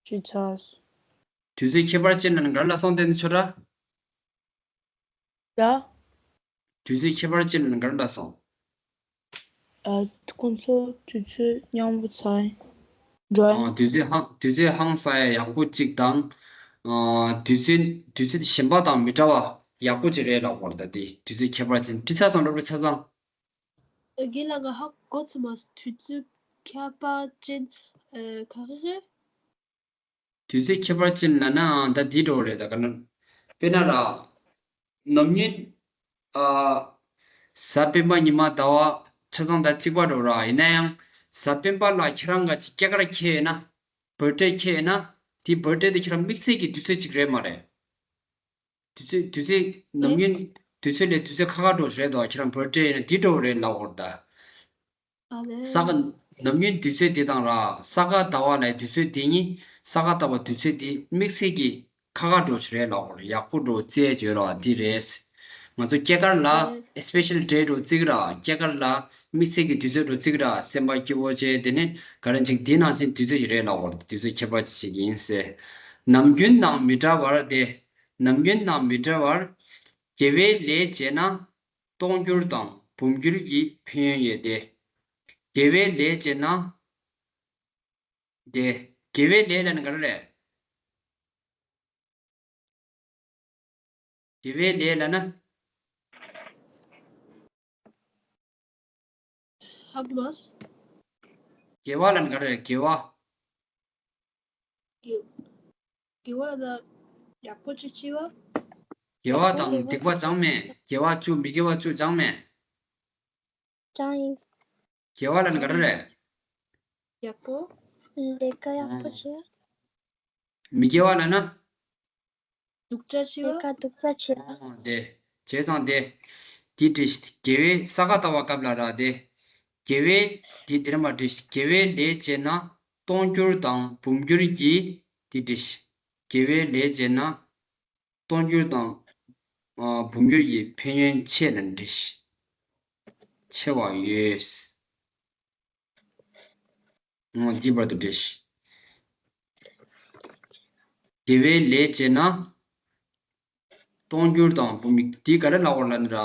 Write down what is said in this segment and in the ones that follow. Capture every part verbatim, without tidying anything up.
དྲི་ཚར། དུས་ཚོད་ཁྱད་པར་ཅན་ལ་ནི་ག་རེ་ལབ་སོང་། དེ་ནི་ཆོས་གྲགས། ཡ། དུས་ཚོད་ཁྱད་པར་ཅན་ལ་ནི་ག་རེ་ལབ་སོང་། ཨ། ཁོང་ཚོ་དུས་ཚོད་མཉམ་པོ་ཚར་འགྲོ། ཨ། དུས་ཚོད་ཧང་དུས་ཚོད་ཧང་སང་ཡ་ཡག་པོ་གཅིག་དང་། ཨ། དུས་ཚོད་དུས་ཚོད་གཞན་པ་དང་མི་འདྲ་བ་ཡག་པོ་ཅིག་རེད་ལབ་པ་རེད། ད་དེ་དུས་ཚོད་ཁྱད་པར་ཅན་དྲི་ཚར་སོང་། སློབ་དཔོན་ཆ་ཚང་། ཨ། རྒན་ལགས། ང་ཧ་གོ་ཚར་མ་སོང་། དུས་ཚོད་ཁྱད་པར་ཅན། ཨ། ག་རེ་རེད། དུས་ཚོད་ཁྱད་པར་ཅན་ལབ་ན་ད་འདི་འདྲ་བོ་རེད། ད་ག་ན་དཔེར་ན་ར། ནམ་རྒྱུན། ཨ། གཟའ་སྤེན་པ་ཉི་མ་ཟླ་བ་ཆ་ཚང་དང་གཅིག་པ་འདྲ་བོ་ར། ཡིན་ན་ཡང་གཟའ་སྤེན་པ་ལ་ཁྱེད་རང་ག་ཅིག་སྐྱེས་སྐར་འཁེལ་ཡོད་ན། བར་ཐི་ཌེ་འཁེལ་ཡོད་ན། དེའི་བར་ཐི་ཌེ་དེ་ཁྱེད་རང་དམིགས་བསལ་གྱི་དུས་ཚོད་ཅིག་རེད་མ་རེད། དུས་ཚོད་དུས་ཚོད་ནམ་རྒྱུན་དུས་ཚོད་ལས་དུས་ཚོད་ཁག་ཁག་འདྲ་བོ་རེད་དོ། ཁྱེད་རང་བར་ཐི་ཌེ་ཡིན་ན་འདི་འདྲ་བོ་རེད་ལབ་པ་རེད་ད། ཨ་ལེ། ས་ག་ནམ་རྒྱུན་དུས་ཚོད་འདི་དང་ར། ས་ག་ཟླ་བ་ལ་དུས་ཚོད་འདི་གཉིས། ས་ག་ཟླ་བ་དུས་ཚོད་འདི་དམིགས་བསལ་གྱི་ཁག་ཁག་འདྲ་བོ་ཞིག་རེད་ལབ་པ་རེད། ཡག་པོ་འདྲ་བོ་རྩེད་བྱོས་ར། འདི་རེད། ང་ཚོ་སྐྱེས་སྐར་ལ་ཨ་ལེ། སི་པེ་ཤལ་ཌེ་འདྲ་བོ་བརྩི་གི་ར། སྐྱེས་སྐར་ལ་དམིགས་བསལ་གྱི་དུས་ཚོད་འདྲ་བོ་བརྩི་གི་ར། སེམས་པ་སྐྱིད་པོ་བྱས། དེ་ནས་ག་རེ་ཅིག་འདི་ནང་བཞིན་དུས་ཚོད་ཞིག་རེད་ལབ་པ་རེད། དུས་ཚོད་ཁྱད་པར་ཅན་ཞིག་ཡིན་ཟེར། ནམ་རྒྱུན་དང་མི་འདྲ་བར་དེ། ནམ་རྒྱུན་དང་མི་འདྲ་བར། དགེ་བའི་ལས་བྱས་ན་སྟོང་འགྱུར་དང་འབུམ་འགྱུར་གྱི་ཕན་ཡོན་ཡོད་དེ། དགེ་བའི་ལས་བྱས་ན། དེ། དགེ་བའི་ལས་ལབ་ན་ག་རེ་རེད། དགེ་བའི་ལས་ལབ་ན། ཧ་གོ་མ་སོང་། དགེ་བ་ལབ་ན་ག་རེ་རེད། དགེ་བ། དགེ་དགེ་བ་ལ་ཡག་པོ་ཅིག་བྱས་པ། དགེ་བ་དང་སྡིག་པ་སྦྱངས་མེད། དགེ་བ་བཅུ་མི་དགེ་བ་བཅུ་སྦྱངས་མེད། སྦྱངས་ཡིན། དགེ་བ་ལབ་ན་ག་རེ་རེད། ཡག་པོ། ལས་ཀ་ཡག་པོ་བྱས། མི་དགེ་བ་ལབ་ན། སྡུག་ཅག་བྱས་པ། ལས་ཀ་སྡུག་ཅག་བྱས། ཨོ་དེ། བྱས་ཙང་དེ། དེ་འདྲ་ཞིག་དགེ་བའི་ས་ག་ཟླ་བ་སྐབས་ལ་ར་དེ། དགེ་བའི། དེ་དེ་ར་མ་འདྲ་ཞིག་དགེ་བའི་ལས་བྱས་ན་སྟོང་འགྱུར་དང་འབུམ་འགྱུར་གྱི། དེ་འདྲ་ཞིག་དགེ་བའི་ལས་བྱས་ན། སྟོང་འགྱུར་དང་། ཨ། འབུམ་འགྱུར་གྱི་ཕན་ཡོན་ཆེ་ལ་འགྲེ་ཞིང་། ཆེ་བ་ཡོད། ཨ། འདིའི་བར་དུ་འགྲེ་ཞིང་། དགེ་བའི་ལས་བྱས་ན། སྟོང་འགྱུར་དང་འབུམ། འདི་ག་རེ་ལབ་པ་ལབ་ན་ར།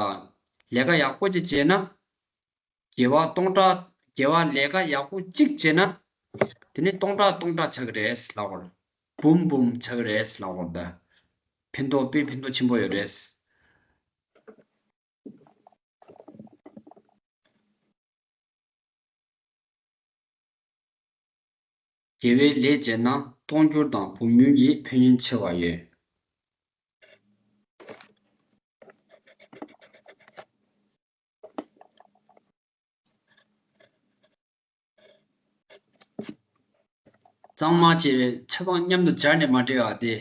ལས་ཀ་ཡག་པོ་ཅིག་བྱས་ན། དགེ་བ་སྟོང་ཕྲག་དགེ་བ་ལས་ཀ་ཡག་པོ་གཅིག་བྱས་ན། དེ་ནི་སྟོང་ཕྲག་སྟོང་ཕྲག་ཆགས་ཀྱི་རེད་ལབ་པ་རེད། འབུམ་འབུམ་ཆགས་ཀྱི་རེད་ལབ་པ་རེད། ཕན་ཐོགས་དཔེ་ཕན་ཐོགས་ཆེན་པོ་ཡོད་རེད། དགེ་བའི་ལས་བྱས་ན་སྟོང་འགྱུར་དང་འབུམ་འགྱུར་གྱི་ཕན་ཡོན་ཆེ་བ་ཡོད། གཙང་མ་བྱས། ཆ་ཚང་མཉམ་དུ་སྦྱར་ནས་མ་བྲིས་ཨ། དེ་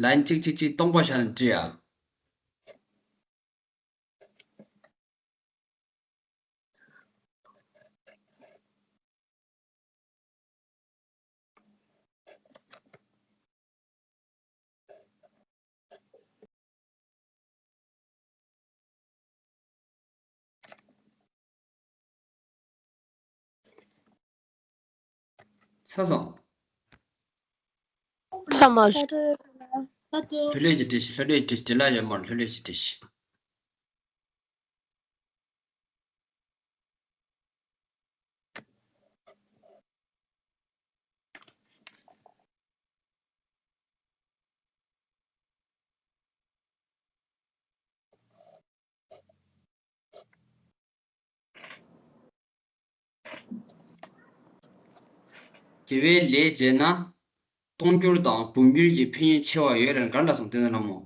ལན་གཅིག་གཅིག་གཅིག་སྟོང་པ་བཞག་ནས་བྲིས་ཨ། ཚར་སོང་། ཚར་མ། ལྷོད་ལྷོད་ཀྱིས་བྲིས་ཤིག་ལྷོད་ལྷོད་ཀྱིས་བྲིས་ཤིག་དེ་ལ་ཡོད་མ་རེད། ལྷོད་ལྷོད་ཀྱིས་བྲིས་ཤིག་དགེ་བའི་ལས་བྱས་ན། སྟོང་འགྱུར་དང་འབུམ་འགྱུར་གྱི་ཕན་ཡོན་ཆེ་བ་ཡོད་རེད། ག་རེ་ལབ་སོང་། བསྟན་འཛིན་ལྷ་མོ།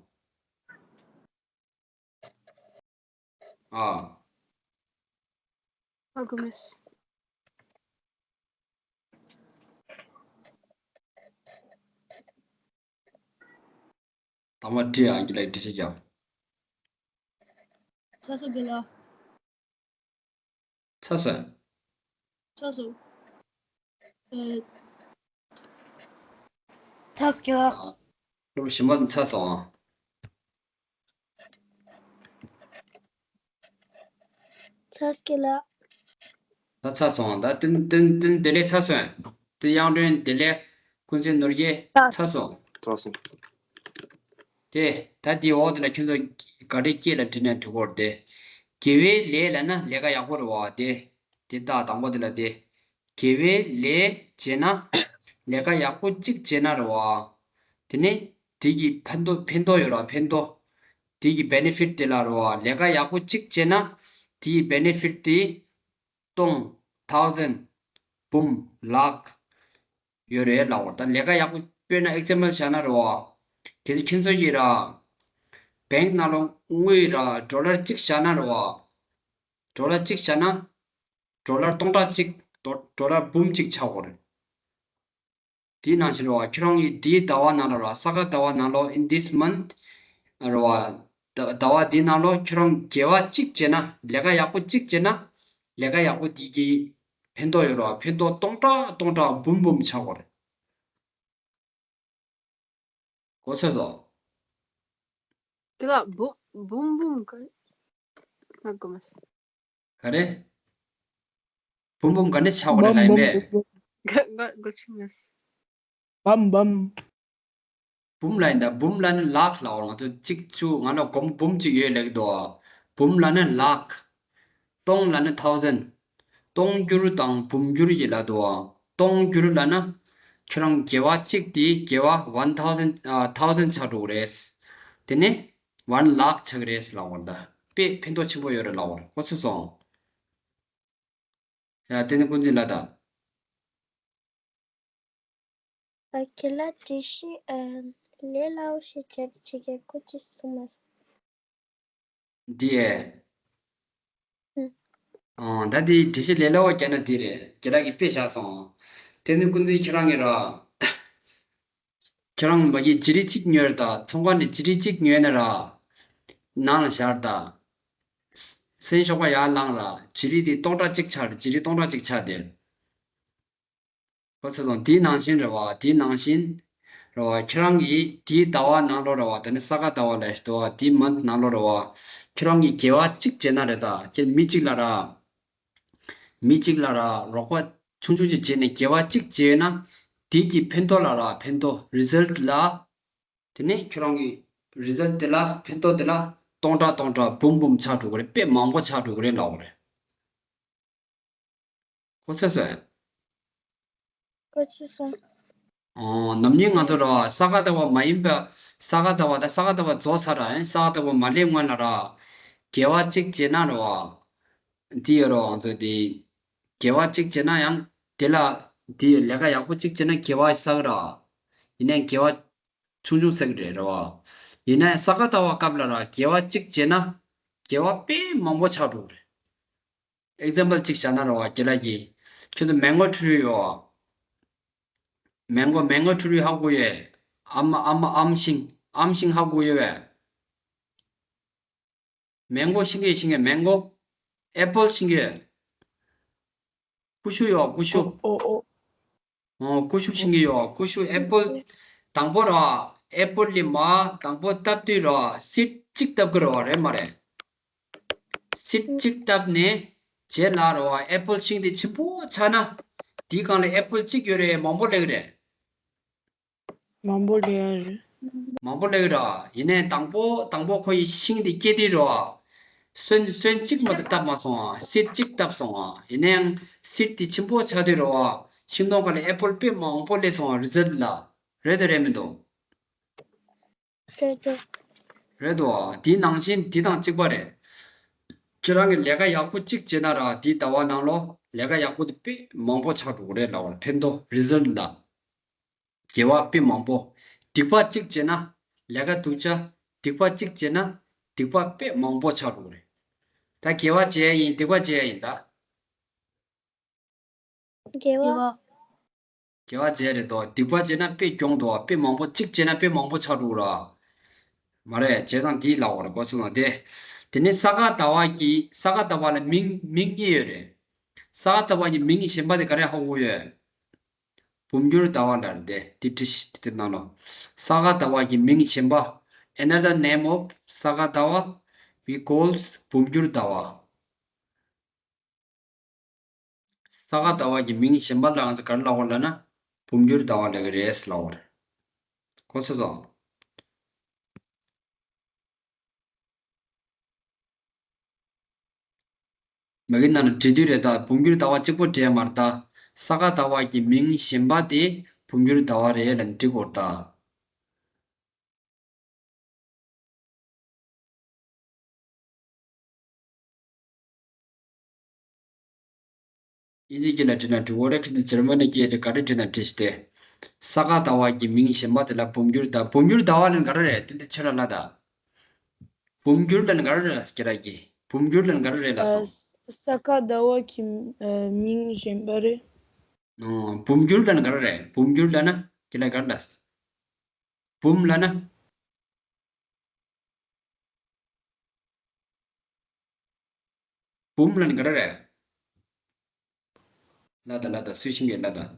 ཨ། ཨ་དགོས་མེད། དང་པོ་བྲིས་ཨ། ཁྱེད་ལ་འགྲེལ་བཤད་རྒྱབ། ཚར་སོང་རྒན་ལགས། ཚར་སོང་། ཚར་སོང་། ཨེ། ཚར་སོང་རྒན་ལགས། ཨ། སློབ་ཕྲུག་གཞན་པ་ཚར་སོང་ཨ། ཚར་སོང་རྒན་ལགས། ད་ཚར་སོང་། ད་ཏིང་ཏིང་ཏིང་བདེ་ལེགས་ཚར་སོང་། ཏིང་དབྱངས་སྒྲོན་བདེ་ལེགས། ཀུན་གསལ་ནོར་རྒྱས། ཚར་སོང་། ཚར་སོང་། དེ་ད་དེའི་འོག་དེ་ལ་ཁྱོད་ཚོ་ག་རེ་སྐྱེས་ལ་བྲིས་ན་འགྲིག་གི་རེད་དེ། དགེ་བའི་ལས་ལབ་ན་ལས་ཀ་ཡག་པོ་རེད་བ་དེ། དེ་ད་དང་པོ་དེ་ལ་དེ། དགེ་བའི་ལས་བྱས་ན། ལས་ཀ་ཡག་པོ་གཅིག་བྱས་ན་རེད་བ། དེ་ནི་དེ་གི་ཕན་ཐོགས་ཕན་ཐོགས་ཡོད་ར་ཕན་ཐོགས། དེ་གི་benefit དེ་ལ་རེད་བ། ལས་ཀ་ཡག་པོ་གཅིག་བྱས་ན། དེ་གི་benefit དེ། སྟོང་། thousand། འབུམ། ལག་ཡོད་རེད་ལབ་པ། ད་ལས་ཀ་ཡག་པོ་དཔེར་ན་example བཞག་ན་རེད་བ། གལ་སྲིད་ཁྱེད་ཚོ་གིས་ར། bank ནང་ལ་དངུལ་ར་dollar གཅིག་བཞག་ན་རེད་བ། dollar གཅིག་བཞག་ན། dollar སྟོང་ཕྲག་གཅིག་ཌོ་ཌོ་ལར་འབུམ་གཅིག་ཆགས་དགོས་རེད། དེའི་ནང་བཞིན་རེད་བ། ཁྱེད་རང་གིས་དེའི་ཟླ་བ་ནང་ལ་རེད་བ། ས་ག་ཟླ་བ་ནང་ལོགས་in this month རེད་བ། ཟླ་ཟླ་བ་དེའི་ནང་ལོགས་ཁྱེད་རང་དགེ་བ་གཅིག་བྱས་ན། ལས་ཀ་ཡག་པོ་གཅིག་བྱས་ན། ལས་ཀ་ཡག་པོ་དེ་གི་ཕན་ཐོགས་ཡོད་རེད་བ། ཕན་ཐོགས་སྟོང་ཕྲག་སྟོང་ཕྲག་འབུམ་འབུམ་ཆགས་དགོས་རེད། གོ་ཚོད་སོང་། དེ་ལ་འབུམ་འབུམ་འབུམ་ག་ང་གོ་མ་སོང་། ག་རེ། འབུམ་འབུམ་ག་ནས་ཆགས་པ་རེད་ལབ་ཡིན་པས། ག་ང་གོ་ཆི་མ་སོང་། འབུམ་འབུམ། འབུམ་ལབ་ཡིན་ད། འབུམ་ལབ་ན་ལག་ལབ་པ་རེད། ང་ཚོ་གཅིག་བཅུ་ང་ལ་སྒོར་མོ་འབུམ་གཅིག་ཡོད་ལབ་ཀྱི་འདུག་ཨ། འབུམ་ལབ་ན་ལག་སྟོང་ལབ་ན་thousand། སྟོང་འགྱུར་དང་འབུམ་འགྱུར་གྱི་ལབ་འདུག་ཨ། སྟོང་འགྱུར་ལབ་ན། ཁྱོད་རང་དགེ་བ་གཅིག་དེའི་དགེ་བ་one thousand ཨ་thousand ཆགས་འགྲོ་གི་རེད། དེ་ནས་one lakh ཆགས་ཀྱི་རེད་ལབ་པ་རེད་ད། དཔེ་ཕན་ཐོགས་ཆེན་པོ་ཡོད་རེད་ལབ་པ་རེད། གོ་ཚོད་སོང་། ཡ་དེ་ནས་ཀུན་གཟིགས་ལགས་ད། ཨ་ཁྱེད་ལ་དྲི་ཤི་ཨ་ལས་སླ་བོ་ཞིག་བྱས་ཏེ་བྱེད་ཀྱི་ཁོ་ཅི་གསུངས་མ་སོང་། འདི་ཨེ། ཨང་། ཨང་ད་འདི་དྲི་ཤི་ལས་སླ་བོ་བརྒྱབ་ན་འདི་རེད། རྒན་ལགས་ཀྱིས་དཔེ་བཞག་སོང་། དེ་ནི་ཀུན་གཟིགས་ཁྱེད་རང་གིས་ར། ཁྱེད་རང་མ་གིའི་ཇི་ལི་གཅིག་ཉོས་ར་ད། ཚོང་ཁང་ནས་ཇི་ལི་གཅིག་ཉོས་ན་ར། ནང་ལ་བཞག་ར་ད། སེམས་ཤོག་པ་ཡར་བླངས་ར། ཇི་ལི་དེ་སྟོང་ཕྲག་གཅིག་ཆགས་ར། ཇི་ལི་སྟོང་ཕྲག་གཅིག་ཆགས་དེ། གོ་ཚོད་སོང་། དེའི་ནང་བཞིན་རེད་བ། དེའི་ནང་བཞིན་རེད་བ། ཁྱེད་རང་གིས་དེའི་ཟླ་བ་ནང་ལོགས་རེད་བ། དེ་ནི་ས་ག་ཟླ་བ་ལབ་ཞིག་འདུག་བ། དེའི་མ་ནང་ལོགས་རེད་བ། ཁྱེད་རང་གིས་དགེ་བ་གཅིག་བྱས་ན་རེད་ད། ཁྱེད་མི་གཅིག་ལ་ར། མི་གཅིག་ལ་ར་རོགས་པ་ཆུང་ཆུང་ཅིག་བྱས་ནས་དགེ་བ་གཅིག་བྱས་ན། དེ་གི་ཕན་ཐོགས་ལ་ར་ཕན་ཐོགས་result ལ། དེ་ནས་ཁྱོད་རང་གི་result དེ་ལ་ཕན་ཐོགས་དེ་ལ་སྟོང་ཕྲག་སྟོང་ཕྲག་འབུམ་འབུམ་ཆགས་འགྲོ་གི་རེད། དཔེ་མང་པོ་ཆགས་འགྲོ་གི་རེད་ལབ་པ་རེད། གོ་ཚོད་སོང་། གོ་ཚོད་སོང་། ཨོ། ནམ་རྒྱུན་ང་ཚོ་ར་ས་ག་ཟླ་བ་མ་ཡིན་པ། ས་ག་ཟླ་བ་དང་ས་ག་ཟླ་བ་རྫོགས་ཚར་ར། ཡང་ས་ག་ཟླ་བ་མ་སླེབས་སྔོན་ལ་ར། དགེ་བ་གཅིག་བྱས་ན་ར་བ། འདི་ཡོད་ར་ང་ཚོ་འདི། དགེ་བ་གཅིག་བྱས་ན་ཡང་དེ་ལ། འདི་ལས་ཀ་ཡག་པོ་གཅིག་བྱས་ན་དགེ་བ་བསགས་ར། ཡིན་ནའི་དགེ་བ་ཆུང་ཆུང་བསགས་རེད་ར་བ། ཡིན་ནའི་ས་ག་ཟླ་བ་སྐབས་ལ་ར་དགེ་བ་གཅིག་བྱས་ན། དགེ་བ་དཔེ་མང་པོ་ཆགས་འགྲོ་གི་རེད། example གཅིག་བཞག་ན་རེད་བ། རྒན་ལགས་ཀྱིས། ཁྱོད་ཚོ་mango tree ཡོད། mango mango tree ཧ་གོ་ཡོད། ཨམ་ཨམ་ཨམ་ཤིང་ཨམ་ཤིང་ཧ་གོ་ཡོད་པས། mango ཤིང་གི་ཤིང་གི་mango apple ཤིང་གི། ཀུ་ཤུ་ཡོད་ཀུ་ཤུ། ཨོ་ཨོ་ཨོ། ཨོ་ཀུ་ཤུ་ཤིང་གི་ཡོད། ཀུ་ཤུ་apple། དང་པོ་ར། apple ལི་མ་དང་པོ་བཏབ་དུས་ར་seed གཅིག་བཏབ་ཀྱི་རེད་བ། རེད་མ་རེད། seed གཅིག་བཏབ་ནས་རྗེས་ལ་ར་བ་apple ཤིང་དེ་ཆེན་པོ་ཆགས་ན། དེའི་སྒང་ལ་apple གཅིག་ཡོད་རེད། མང་པོ་སླེབས་ཀྱི་རེད། མང་པོ་སླེབས་ཡ་རེད། མང་པོ་སླེབས་ཀྱི་ར། ཡིན་ནའི་དང་པོ་དང་པོ་ཁོ་ཡི་ཤིང་དེ་སྐྱེས་དུས་ར་བ། སོན་སོན་གཅིག་མ་གཏོགས་བཏབ་མ་སོང་ང་། seed གཅིག་བཏབ་སོང་ང་། ཡིན་ནའང་seed དེ་ཆེན་པོ་ཆགས་དུས་ར་བ། ཤིང་སྡོང་སྒང་ལ་apple དཔེ་མང་པོ་སླེབས་སོང་ང་། result ལ། རེད་དང་རེད་མི་འདུག་རེད་དོ། རེད་དོ། དེའི་ནང་བཞིན་དེ་དང་གཅིག་པ་རེད། ཁྱེད་རང་གིས་ལས་ཀ་ཡག་པོ་གཅིག་བྱས་ན་ར་དེའི་ཟླ་བ་ནང་ལོགས་ལས་ཀ་ཡག་པོ་དེ་དཔེ་མང་པོ་ཆགས་འགྲོ་གི་རེད་ལབ་པ་རེད། ཕན་ཐོགས་result ལ། དགེ་བ་དཔེ་མང་པོ། སྡིག་པ་གཅིག་བྱས་ན། ལས་ཀ་སྡུག་ཅག་སྡིག་པ་གཅིག་བྱས་ན། སྡིག་པ་དཔེ་མང་པོ་ཆགས་འགྲོ་གི་རེད། ད་དགེ་བ་བྱས་ཡིན་སྡིག་པ་བྱས་ཡིན་ད། དགེ་བ། དགེ་བ། དགེ་བ་བྱས་རེད་དོ། སྡིག་པ་བྱས་ན་དཔེ་གྱོང་དོ། དཔེ་མང་པོ་གཅིག་བྱས་ན་དཔེ་མང་པོ་ཆགས་འགྲོ་ར། མ་རེད། བྱས་ཙང་དེའི་ལབ་པ་རེད། གོ་སོང་ན་དེ། དེ་ནི་ས་ག་ཟླ་བ་གི་ས་ག་ཟླ་བ་ལ་མིང་མིང་གཉིས་ཡོད་རེད། ས་ག་ཟླ་བ་གི་མིང་གཞན་པ་དེ་ག་རེ་ཧ་གོ་ཡོད། འབུམ་འགྱུར་ཟླ་བ་ལ་རེད་དེ། དེ་དེ་དེ་ནང་ལོ། ས་ག་ཟླ་བ་གི་མིང་གཞན་པ། Another name of ས་ག་ཟླ་བ། We calls འབུམ་འགྱུར་ཟླ་བ། ས་ག་ཟླ་བ་གི་མིང་གཞན་པ་ལ་ང་ཚོ་ག་རེ་ལབ་པ་ལབ་ན། བུམ་འགྱུར་ཟླ་བ་ལབ་ཀྱི་རེད་ལབ་པ་རེད། གོ་ཚོད་སོང་། མ་གི་ནང་ལ་འབྲི་དུས་རེད་ད། བུམ་འགྱུར་ཟླ་བ་གཅིག་པོ་འབྲི་ཡ་མ་རེད་ད། ས་ག་ཟླ་བ་གི་མིང་གཞན་པ་དེ་བུམ་འགྱུར་ཟླ་བ་རེད་ལབ་འབྲི་དགོས་རེད་ད། དབྱིན་ཇི་སྐད་ལ་བྲིས་ན་འགྲིག་གི་རེད། ཁྱེད་ཚོ་འཇར་མ་ནི་སྐད་དེ་ག་རེ་བྲིས་ན་འགྲིག་སྟེ། ས་ག་ཟླ་བ་གི་མིང་གཞན་པ་དེ་ལ་བུམ་འགྱུར་ཟླ། བུམ་འགྱུར་ཟླ་བ་ལབ་ན་ག་རེ་རེད། དེ་འདྲ་ཆོས་ལ་ལ་ད། བུམ་འགྱུར་ལབ་ན་ག་རེ་རེད་ལབ་སོང་ཁྱེད་རང་གིས། བུམ་འགྱུར་ལབ་ན་ག་རེ་རེད་ལབ་སོང་། ས་ག་ཟླ་བ་གི་ཨ་མིང་གཞན་པ་རེད། ཨོ། བུམ་འགྱུར་ལབ་ན་ག་རེ་རེད། བུམ་འགྱུར་ལབ་ན་ཁྱེད་རང་ག་རེ་ལབ། བུམ་ལབ་ན། བུམ་ལབ་ན་ག་རེ་རེད། ལབ་དང་ལབ་དང་། སུས་ཤེས་ཀྱི་ལབ་དང་།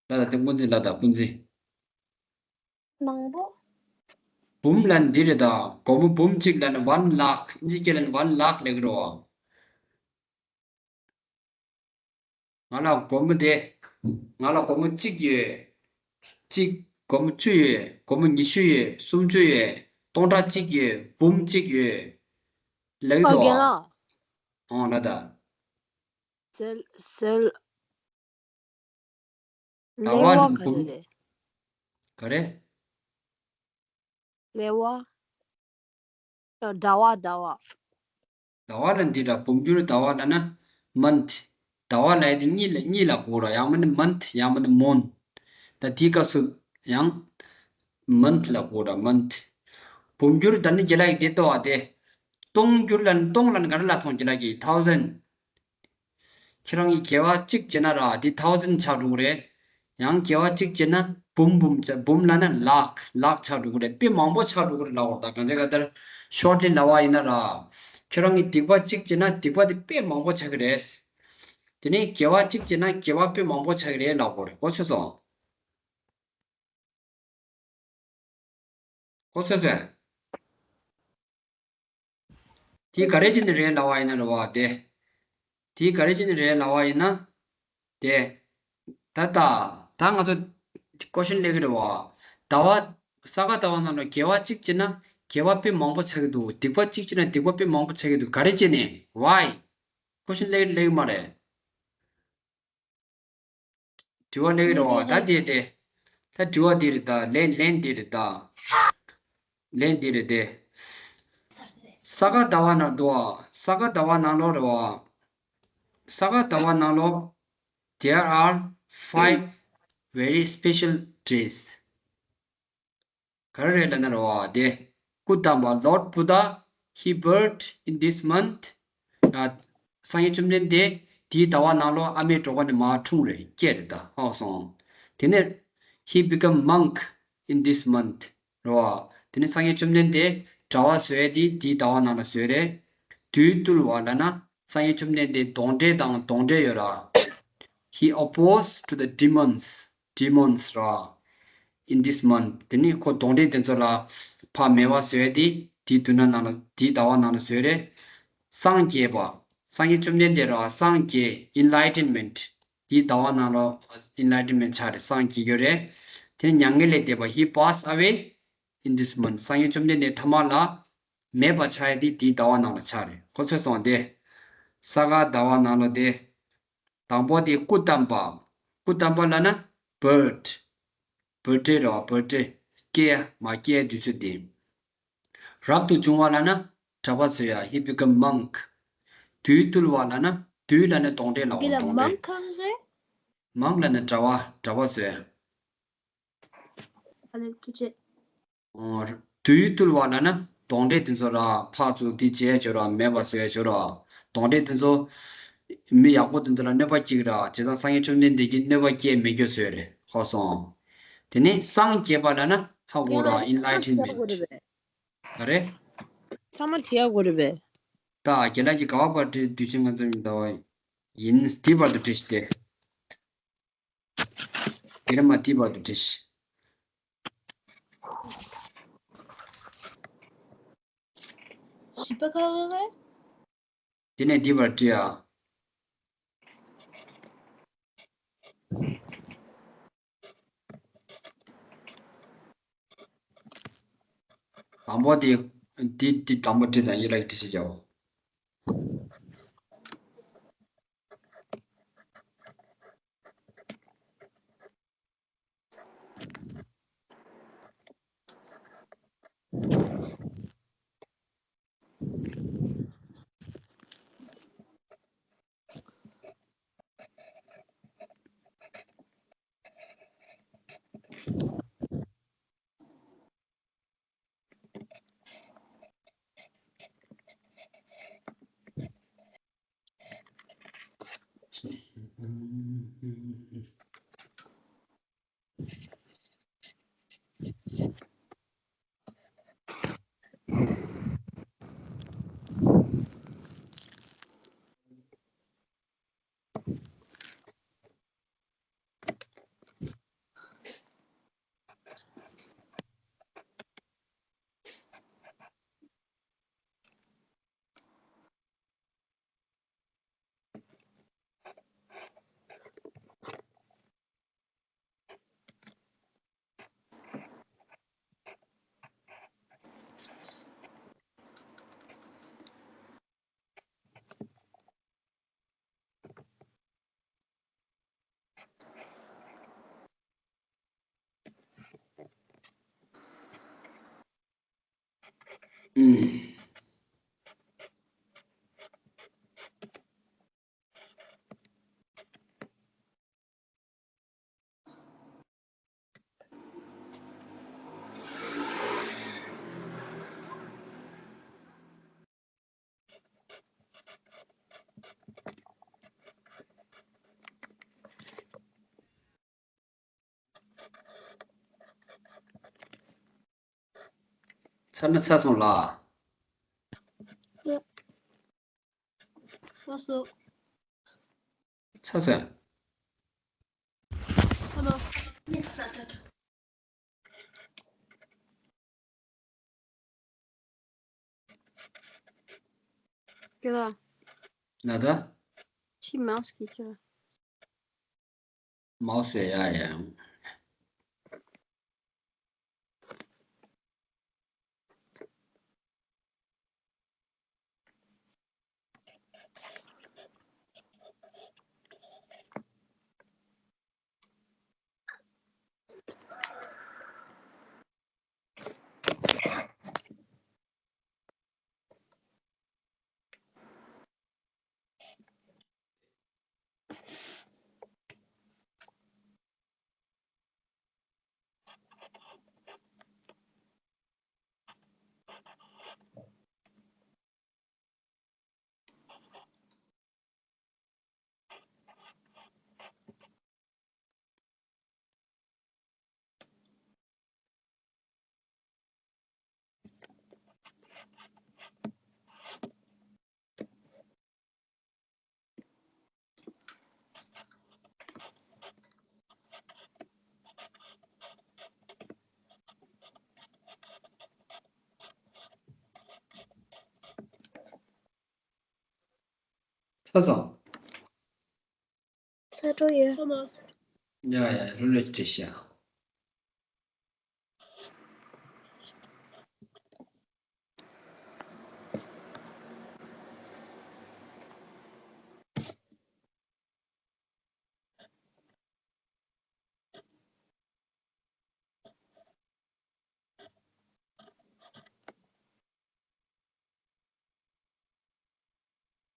ལབ་དང་། དེ་ཀུན་གཟིགས་ལབ་དང་། ཀུན་གཟིགས། མང་པོ། བུམ་ལབ་ན་འདི་རེད་ད། སྒོར་མོ་འབུམ་གཅིག་ལབ་ན་one lakh། དབྱིན་ཇི་སྐད་ལབ་ན་one lakh ལབ་ཀྱི་རེད་བ། ང་ལ་སྒོར་མོ་དེ། ང་ལ་སྒོར་མོ་གཅིག་ཡོད། གཅིག་སྒོར་མོ་བཅུ་ཡོད། སྒོར་མོ་ཉི་ཤུ་ཡོད། སུམ་ཅུ་ཡོད། སྟོང་ཕྲག་གཅིག་ཡོད། འབུམ་གཅིག་ཡོད། ལབ་ཀྱི་འདུག་ཨ། རྒན་ལགས། ཨོ་ལབ་དང་། ཟེར་ཟེར། ཟླ་བ་ལབ་ན་ག་རེ་འབུམ། རེད། ག་རེ། ཟླ་བ། ཨ། ཟླ་བ་ཟླ་བ། ཟླ་བ་ལབ་ན་འདི་འདྲ། བུམ་འགྱུར་ཟླ་བ་ལབ་ན་month། ཟླ་བ་ལབ་ཡ་དེ་གཉིས་ལ་གཉིས་ལ་གོ་ར། ཡང་མིན་ན་month། ཡང་མིན་ན་moon། ད་དེའི་སྐབས་སུ་ཡང་month ལ་གོ་ར། month། བུམ་འགྱུར་ད་ནི་རྒན་ལགས་ཀྱིས་དེ་ལྟོས་ཨ། དེ་སྟོང་འགྱུར་ལབ་ན། སྟོང་ལབ་ན་ག་རེ་ལབ་སོང་རྒན་ལགས་ཀྱིས། thousand། ཁྱེད་རང་གིས་དགེ་བ་གཅིག་བྱས་ན་ར་དེ་thousand ཆགས་འགྲོ་གི་རེད། ཡང་དགེ་བ་གཅིག་བྱས་ན་འབུམ་འབུམ་ཆགས། འབུམ་ལབ་ན་ལག་ལག་ཆགས་འགྲོ་གི་རེད། དཔེ་མང་པོ་ཆགས་འགྲོ་གི་རེད་ལབ་པ་རེད་ད། གང་ཅི་ག་ལྟར་shortly ལབ་པ་ཡིན་ན་ར། ཁྱེད་རང་གིས་སྡིག་པ་གཅིག་བྱས་ན་སྡིག་པ་དེ་དཔེ་མང་པོ་ཆགས་ཀྱི་རེད། དེ་ནས་དགེ་བ་གཅིག་བྱས་ན་དགེ་བ་དཔེ་མང་པོ་ཆགས་ཀྱི་རེད་ལབ་པ་རེད། གོ་ཚོད་སོང་། གོ་ཚོད་སོང་། དེ་ག་རེ་བྱས་ནས་རེད་ལབ་པ་ཡིན་ན་རེད་བ། དེ། དེ་ག་རེ་བྱས་ནས་རེད་ལབ་པ་ཡིན་ན། དེ། ད་ལྟ། ད་ང་ཚོ་question སླེབས་ཀྱི་རེད་བ། ཟླ་བ། ས་ག་ཟླ་བ་ནང་ལ་དགེ་བ་གཅིག་བྱས་ན་དགེ་བ་དཔེ་མང་པོ་ཆགས་ཀྱི་འདུག་སྡིག་པ་གཅིག་བྱས་ན་སྡིག་པ་དཔེ་མང་པོ་ཆགས་ཀྱི་འདུག་ག་རེ་བྱས་ནས། Why? Question སླེབས་སླེབས་ཀྱི་མ་རེད། དྲི་བ་སླེབས་ཀྱི་རེད་བ། ད་དེ་དེ། ད་དྲི་བ་འདི་རེད་ད། ལན་ལན་འདི་རེད་ད། ལན་འདི་རེད་དེ། ས་ག་ཟླ་བ་ནང་འདུག་ཨ། ས་ག་ཟླ་བ་ནང་ལོགས་རེད་བ། ས་ག་ཟླ་བ་ནང་ལོགས། There are five very special days. ག་རེ་རེད་ལབ་ན་རེད་བ། དེ། སྐུ་བལྟམས་པ། Lord Buddha, he birthed in this month. ཨ། སངས་རྒྱས་བཅོམ་ལྡན་འདས་དེའི་ཟླ་བ་ནང་ལོགས་ཨ་མའི་གྲོད་ཁོག་ནས་མར་འཁྲུངས་རེད། སྐྱེས་རེད་ད། ཧ་གོ་སོང་། དེ་ནས་he become monk in this month. རེད་བ། དེ་ནས་སངས་རྒྱས་བཅོམ་ལྡན་འདས་གྲྭ་པ་བཟོ་ཡས་དེ་དེའི་ཟླ་བ་ནང་ལ་བཟོས་རེད། བདུད་བཏུལ་བ་ལབ་ན་སངས་རྒྱས་བཅོམ་ལྡན་འདས་གདོན་འདྲེ་དང་གདོན་འདྲེ་ཡོད་ར། He opposed to the demons, demons ར། In this month. དེ་ནས་ཁོ་གདོན་འདྲེ་དེ་ཚོ་ལ་ཕར་མེད་པ་བཟོས་ཏེ་དེའི་དུས་ན་ནང་ལ། དེའི་ཟླ་བ་ནང་ལ་བཟོས་རེད། སངས་རྒྱས་པ། སངས་རྒྱས་བཅོམ་ལྡན་འདས་ར་སངས་རྒྱས། Enlightenment. དེའི་ཟླ་བ་ནང་ལ་Enlightenment ཆགས་རེད། སངས་རྒྱས་ཡོད་རེད། དེ་མྱ་ངན་ལས་འདས་པ། He passed away in this month. སངས་རྒྱས་བཅོམ་ལྡན་འདས་ཐ་མ་ལ་མེད་པ་ཆགས་ཡ་དེ་དེའི་ཟླ་བ་ནང་ལ་ཆགས་རེད། གོ་ཚོད་སོང་། དེ། ས་ག་ཟླ་བ་ནང་ལོགས་དེ། དང་པོ་དེ་སྐུ་བལྟམས་པ། སྐུ་བལྟམས་པ་ལབ་ན་birth། birthday རེད་བ། birthday། སྐྱེ་ཡ། མ་སྐྱེ་ཡ་དུས་ཚོད་དེ། རབ་ཏུ་བྱུང་བ་ལབ་ན་གྲྭ་པ་བཟོ་ཡ། He become monk. བདུད་བཏུལ་བ་ལབ་ན། བདུད་ལབ་ན་གདོན་འདྲེ་ལབ་པ། འདི་ལ་གདོན་འདྲེ། མང་གང་རེད། མང་ལབ་ན་གྲྭ་པ། གྲྭ་པ་བཟོ་ཡ། ཨ་ལེ་ཐུགས་རྗེ། ཨོ། བདུད་བཏུལ་བ་ལབ་ན་གདོན་འདྲེ་དེ་ཚོ་ར་ཕར་ཚུར་དེ་བྱས་ཆོག་ར། མེད་པ་བཟོས་ཆོག་ར། གདོན་འདྲེ་དེ་ཚོ། མི་ཡག་པོ་དེ་ཚོ་ལ་གནོད་པ་སྐྱེལ་ར། བྱས་ཙང་སངས་རྒྱས་བཅོམ་ལྡན་འདས་ཀྱིས་གནོད་པ་སྐྱེལ་མི་རྒྱུ་བཟོས་རེད། ཧ་གོ་སོང་། དེ་ནས་སངས་རྒྱས་པ་ལབ་ན་ཧ་གོ་ར། Enlightenment། ག་རེ། ཚང་མ་བྲིས་ཡ་དགོས་རེད་པས། ད་རྒན་ལགས་ཀྱིས་ག་པར་བྲིས། དུས་ཆེན་ང་ཚོ་མི་འདའ་བ་ཡིན། དེའི་བར་དུ་བྲིས་ཤིག་སྟེ། དེ་རིང་མ་དེའི་བར་དུ་བྲིས་ཤིག་བཞི་པ་ཁ་ཁ་ཁ། དེ་ནས་འདི་པར་བྲིས་ཨ། དང་པོ་དེ། དེ་དེ་དང་པོ་བྲིས་དང་ཡི་ལ་ཡི་བྲིས་ཤིག་རྒྱག་འོ། ཚར་ན་ཚར་སོང་ལ། ལགས་སོ། ཚར་སོང་། ཨ་མ། ཁྱོད་ལ། ན་ད། ཕྱི་མའོ་སི་གི་ཁྱོད། མའོ་སི་ཡ་ཡ། ཚར་སོང་། ཚར་འགྲོ་ཡོད། ཡ་ཡ། རུ་ལས་བྲིས་ཤག་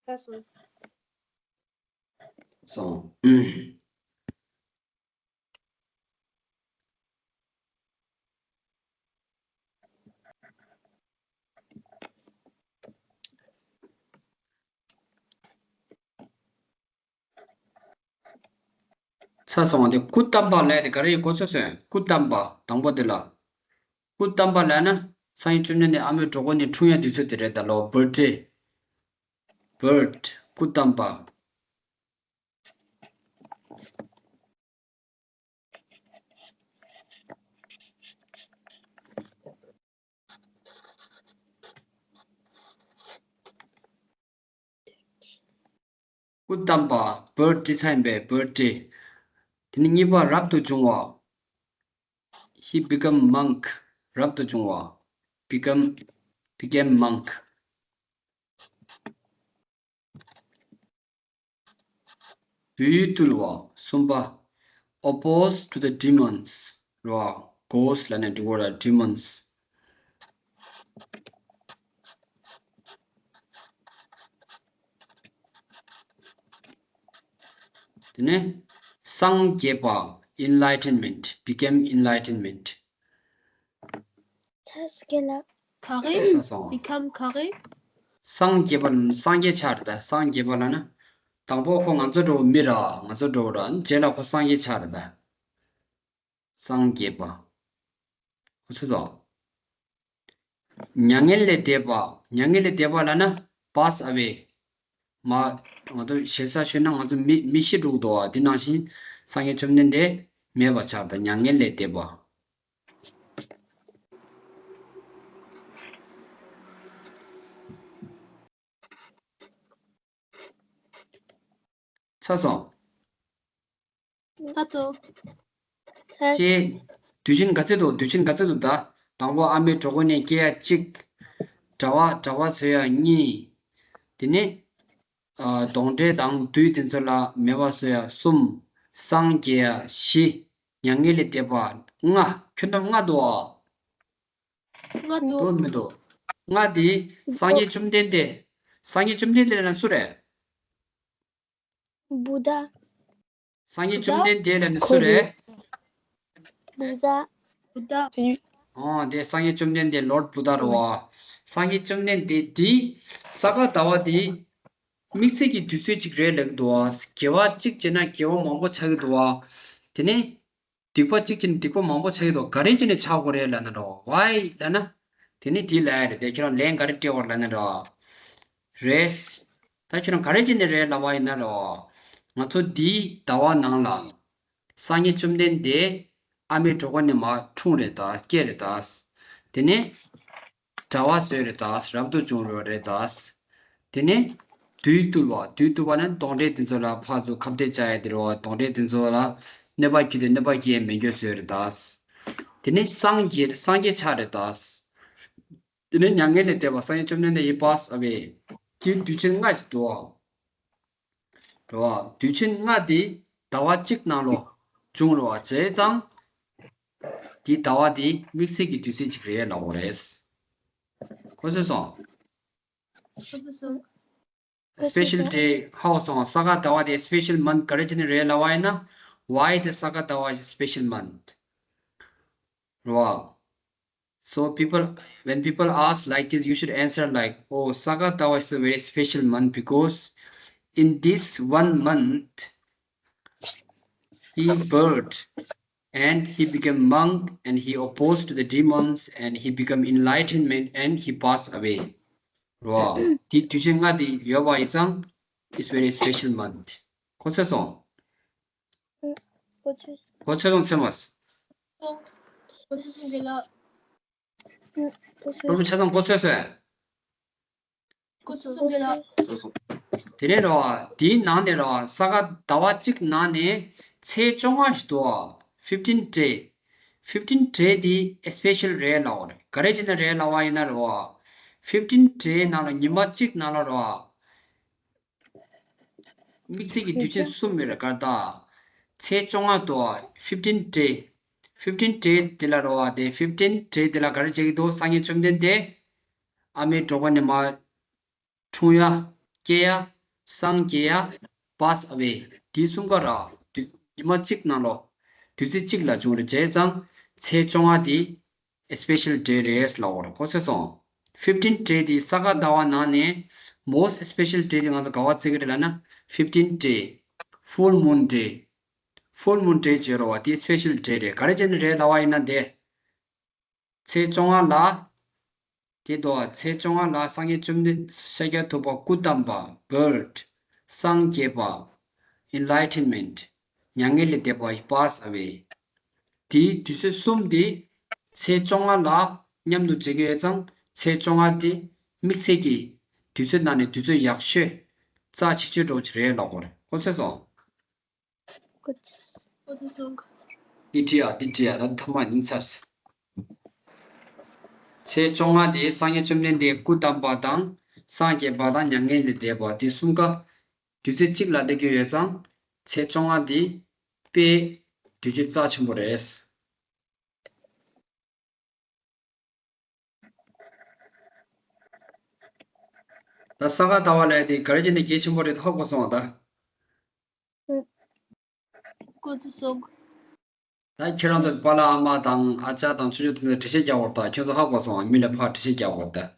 ད་སོང་། སོང་། ཚར་སོང་བ་དེ། སྐུ་བལྟམས་པ་ལབ་དེ་ག་རེ་ཡིན་གོ་ཚོད་སོང་། སྐུ་བལྟམས་པ་དང་པོ་དེ་ལ། སྐུ་བལྟམས་པ་ལབ་ན་སང་ཉིན་བཅུ་གནས་ནས་ཨ་མའི་གྲོད་ཁོག་ནས་འཁྲུངས་ཡ་དུས་ཚོད་དེ་རེད་ད་ལོ། བར་ཐི་ཌེ། བར་ཐི། སྐུ་བལྟམས་པ། སྐུ་བལྟམས་པ། བར་ཐི་ཌེ་ཚར་ཡིན་པས། བར་ཐི་ཌེ། དེ་ནས་གཉིས་པ་རབ་ཏུ་བྱུང་བ། He become monk. རབ་ཏུ་བྱུང་བ། become became monk. བདུད་བཏུལ་བ། གསུམ་པ། Opposed to the demons རོ། Ghost ལབ་ནས་འགྲིག་གོ་ར། Demons། དེ་ནས་སངས་རྒྱས་པ། Enlightenment, became enlightenment. ཆ་སྐད་ལ། ག་རེ། ཆ་སོང་། Become ག་རེ། སངས་རྒྱས་པ་ལ་སངས་རྒྱས་ཆགས་རེད་ད། སངས་རྒྱས་པ་ལབ་ན། དང་པོ་ཁོ་ང་ཚོ་འདྲ་བོ་མི་ར། ང་ཚོ་འདྲ་བོ་ར། རྗེས་ལ་ཁོ་སངས་རྒྱས་ཆགས་རེད་ད། སངས་རྒྱས་པ། ཁོ་ཚོ་ཚོ། མྱ་ངན་ལས་འདས་པ། མྱ་ངན་ལས་འདས་པ་ལབ་ན། Pass away། མ། ང་ཚོ་ཞེ་ས་ཤོད་ན་ང་ཚོ་མི་མི་ཤི་འགྲོ་གི་འདུག་བ། དེ་ནང་བཞིན་སངས་རྒྱས་བཅོམ་ལྡན་འདས་མེད་པ་ཆགས་ད། མྱ་ངན་ལས་འདས་པ། ཚར་སོང་། ཚར་སོང་། ཚར། ཅེས། དུས་ཆེན་ག་ཚོད་འདུག་དུས་ཆེན་ག་ཚོད་འདུག་ད། དང་པོ་ཨ་མའི་གྲོད་ཁོག་ནས་སྐྱེ་ཡ་གཅིག་གྲྭ་པ་གྲྭ་པ་བཟོ་ཡ་གཉིས། དེ་ནས། ཨ། གདོན་འདྲེ་དང་བདུད་དེ་ཚོ་ལ་མེད་པ་བཟོ་ཡ་གསུམ། སངས་རྒྱས་ཡ་བཞི། མྱ་ངན་ལས་འདས་པ་ལྔ། ཁྱོན་བསྡོམས་ལྔ་འདུག་ཨ། ལྔ་འདུག་འདུག་མི་འདུག་ལྔ་དེ་སངས་རྒྱས་བཅོམ་ལྡན་འདས། སངས་རྒྱས་བཅོམ་ལྡན་འདས་ལབ་ན་སུ་རེད། བུདྡྷ། སངས་རྒྱས་བཅོམ་ལྡན་འདས་ལབ་ན་སུ་རེད། བུདྡྷ། བུདྡྷ། ཨོ་དེ་སངས་རྒྱས་བཅོམ་ལྡན་འདས། Lord Buddha རེད་བ། སངས་རྒྱས་བཅོམ་ལྡན་འདས་དེ་ས་ག་ཟླ་བ་དེ་དམིགས་བསལ་གྱི་དུས་ཚོད་ཅིག་རེད་ལབ་ཀྱི་འདུག་བ། དགེ་བ་གཅིག་བྱས་ན་དགེ་བ་མང་པོ་ཆགས་ཀྱི་འདུག་བ། དེ་ནས། སྡིག་པ་གཅིག་བྱས་ན་སྡིག་པ་མང་པོ་ཆགས་ཀྱི་འདུག་ག་རེ་བྱས་ནས་ཆགས་དགོས་རེད་ལབ་ན་འགྲོ། Why ལབ་ན། དེ་ནི་དེ་ལབ་ཡ་རེད་དེ། ཁྱེད་རང་ལན་ག་རེ་སྤྲད་དགོས་རེད་ལབ་ན་འགྲོ། རེད། ད་ཁྱེད་རང་ག་རེ་བྱས་ནས་རེད་ལབ་པ་ཡིན་ན་འགྲོ། ང་ཚོ་འདིའི་ཟླ་བ་ནང་ལ། སངས་རྒྱས་བཅོམ་ལྡན་འདས་ཨ་མའི་གྲོད་ཁོག་ནས་མར་འཁྲུངས་རེད་ད། སྐྱེས་རེད་ད། དེ་ནས། གྲྭ་པ་བཟོས་རེད་ད། རབ་ཏུ་བྱུང་རེད་ད། དེ་ནས་བདུད་བཏུལ་བ། བདུད་བཏུལ་བ་ནི་གདོན་འདྲེ་དེ་ཚོ་ལ་ཕར་ཚུར་ཁ་གཏད་བཅག་ཡ་དེ་རེད་བ། གདོན་འདྲེ་དེ་ཚོ་ལ་གནོད་པ་བསྐྱལ་ཏེ་གནོད་པ་སྐྱེལ་ཡ་མེད་མཁན་བཟོས་རེད་ད། དེ་ནས་སངས་རྒྱས། སངས་རྒྱས་ཆགས་རེད་ད། དེ་ནས་མྱ་ངན་ལས་འདས་པ། སངས་རྒྱས་བཅོམ་ལྡན་འདས་ཡི་pass away། དེ་དུས་ཆེན་ལྔ་ཞིག་འདུག་བ། རེད་བ། དུས་ཆེན་ལྔ་དེ་ཟླ་བ་གཅིག་ནང་ལོ་བྱུང་རེད་བ། བྱས་ཙང་། དེ་ཟླ་བ་དེ་དམིགས་བསལ་གྱི་དུས་ཚོད་ཅིག་རེད་ལབ་དགོས་རེད། གོ་སོང་། ཁོ་ཚོ་སོང་། Special day ཧའོ་སོང་། ས་ག་ཟླ་བ་དེ་special month ག་རེ་བྱས་ནས་རེད་ལབ་པ་ཡིན་ན། Why the Saga Dawa is a special month? རེད་བ། So people, when people ask like this, you should answer like, "Oh, Saga Dawa is a very special month because in this one month, he birth and he became monk and he opposed to the demons and he become enlightenment and he passed away." རོ། དེ་དུས་ཆེན་ལྔ་དེ་ཡོད་པ་ཡིན་ཙང་། It's very special month. གོ་ཚོད་སོང་། གོ་ཚོད། གོ་ཚོད་སོང་ཚོད་མ། གོ་ཚོད་སོང་རྒན་ལགས། སློབ་ཕྲུག་ཆ་ཚང་གོ་ཚོད་སོང་། གོ་ཚོད་སོང་རྒན་ལགས། དེ་ནས་རོ། དེའི་ནང་ནས་རོ། ས་ག་ཟླ་བ་གཅིག་ནང་ནས་ཚེས་བཅོ་ལྔ་ཞིག་འདུག fifteen day. fifteen day དེ་special རེད་ལབ་པ་རེད། ག་རེ་བྱས་ནས་རེད་ལབ་པ་ཡིན་ན་རོ། fifteen day ནང་ལ་ཉི་མ་གཅིག་ནང་ལ་རོ། དམིགས་བསལ་གྱི་དུས་ཆེན་གསུམ་ཡོད་རེད་ཀ་ད། ཚེས་བཅོ་ལྔ་དང་fifteen day། fifteen day དེ་ལ་རོ་བ་དེ། fifteen day དེ་ལ་ག་རེ་བྱེད་ཀྱི་འདུག་སངས་རྒྱས་བཅོམ་ལྡན་འདས་ཨ་མའི་གྲོད་ཁོག་ནས་མར་འཁྲུངས་ཡ། སྐྱེ་ཡ། སངས་རྒྱས་ཡ། pass away དེ་གསུམ་ཀ་ར། དུས་ཉི་མ་གཅིག་ནང་ལོ། དུས་ཚོད་གཅིག་ལ་བྱུང་རེད། བྱས་ཙང་ཚེས་བཅོ་ལྔ་དེ་special day རེད་ལབ་པ་རེད། གོ་ཚོད་སོང་། fifteen day དེ་ས་ག་ཟླ་བ་ནང་ནས་most special day དེ་ང་ཚོ་ག་པར་བརྩི་གི་རེད་ལབ་ན། fifteen day། full moon day། full moon day བརྗོད་རོགས་པ། དེ་special day རེད། ག་རེ་བྱས་ནས་རེད་ལབ་པ་ཡིན་ན་དེ། ཚེས་བཅོ་ལྔ་ལ། དེ་དོ་ཚེས་བཅོ་ལྔ་ལ་སངས་རྒྱས་བཅོམ་ལྡན་ཤཱཀྱ་ཐུབ་པ་སྐུ་བལྟམས་པ། birth། སངས་རྒྱས་པ། enlightenment། མྱ་ངན་ལས་འདས་པ། pass away དེའི་དུས་ཚོད་གསུམ་དེ་ཚེས་བཅོ་ལྔ་ལ་མཉམ་དུ་བྱེད་ཀྱི་ཡོད་ཙང་། ཚེས་བཅོ་ལྔ་དེ་དམིགས་བསལ་གྱི་དུས་ཚོད་ནང་ནས་དུས་ཚོད་ཡག་ཤོས་རྩ་ཆེ་ཤོས་འདྲ་བོ་ཅིག་རེད་ལབ་དགོས་རེད། གོ་ཚོད་སོང་། གོ་ཚོད་སོང་། འདི་བྲིས་ཡ། འདི་བྲིས་ཡ། ད་ཐ་མ་ཡིན་ཚར། ཚེས་བཅོ་ལྔ་དེ་སངས་རྒྱས་བཅོམ་ལྡན་འདས་སྐུ་བལྟམས་པ་དང་སངས་རྒྱས་པ་དང་མྱ་ངན་ལས་འདས་པ་དེ་གསུམ་ཀ་དུས་ཚོད་གཅིག་ལ་སླེབས་ཀྱི་ཡོད་ཙང་། ཚེས་བཅོ་ལྔ་དེ་དཔེ་དུས་ཚོད་རྩ་ཆེན་པོ་རེད། ད་ས་ག་ཟླ་བ་ལབ་དེ་ག་རེ་བྱས་ནས་གལ་ཆེན་པོ་རེད། ཧ་གོ་སོང་ང་ད། སྐུ་ཚེ་སྲོག་ད་ཁྱེད་རང་ཚོ་པཱ་ལགས་ཨ་མ་དང་ཨ་ཅག་དང་ཆུང་ཆུང་དེ་ཚོ་འགྲེལ་བཤད་རྒྱག་དགོས་རེད། ད་ཁྱེད་ཚོ་ཧ་གོ་སོང་ང་། མི་ལ་ཕར་འགྲེལ་བཤད་རྒྱག་དགོས་རེད་ད།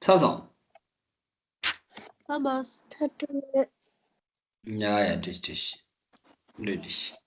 ཚར་སོང་། ཚར་མ་སོང་། ཚར་འགྲོ་ཡ། ཡ་ཡ། འགྲིག་འགྲིག་ལོས་འགྲིག